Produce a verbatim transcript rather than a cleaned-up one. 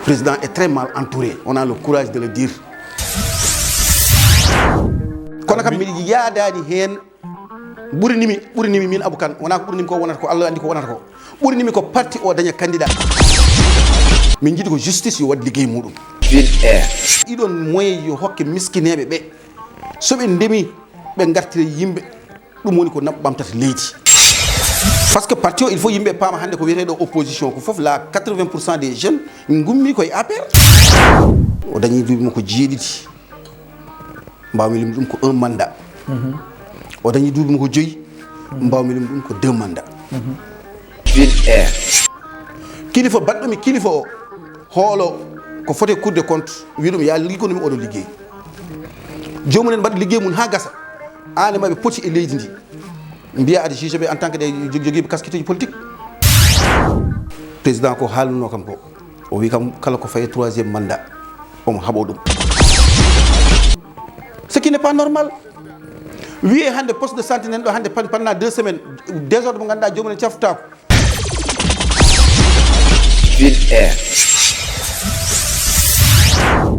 Président est très mal entouré, on a le courage de le dire. Kono kam miɗo yaadaani heen. Ɓurinimi ɓurinimi min Abou Kane, wona ko ɓurinimi ko wonata ko, Allah anndi ko wonata ko. Ɓurinimi ko parti o daña candidat. Min njiɗi ko justice yo waɗ liggey muɗum. Ɗiɗon moyen yo hokke miskineeɓe ɓe, so ɓe ndemi ɓe ngartira yimɓe. Ɗum woni ko naɓ ɓamtata leydi. Parce que parti o il faut yimɓe paama hannde ko wiyeteeɗo opposition ko fof la quatre-vingts pour cent des jeunes ngummi koye A P R. O dañi duuɓi makko jeeɗiɗi. Mbawmi lim ɗum ko un mandat. O dañi duuɓi makko joyi. Mbawmi lim ɗum ko deux mandat. Kilifa baɗɗomi kilifa o hoolo ko fote cour de compte wi ɗum ya liggo ɗum oɗo liggey. Jomumen mbaɗa liggey mum ha gasa. Ane maɓe poti e leydi ndi. Mbiya aɗa juge ɓe en tant que des jogiiɓe casquette politique. Président ko haalunoo kam ko o wi kam kala ko faye troisième mandat omo haɓo ɗum. Ce qui n'est pas normal. Wiye hannde poste de santé nen ɗo hannde pan- pendant deux semaines désordre mo ngannduɗaa joomum en caftako. Vide air.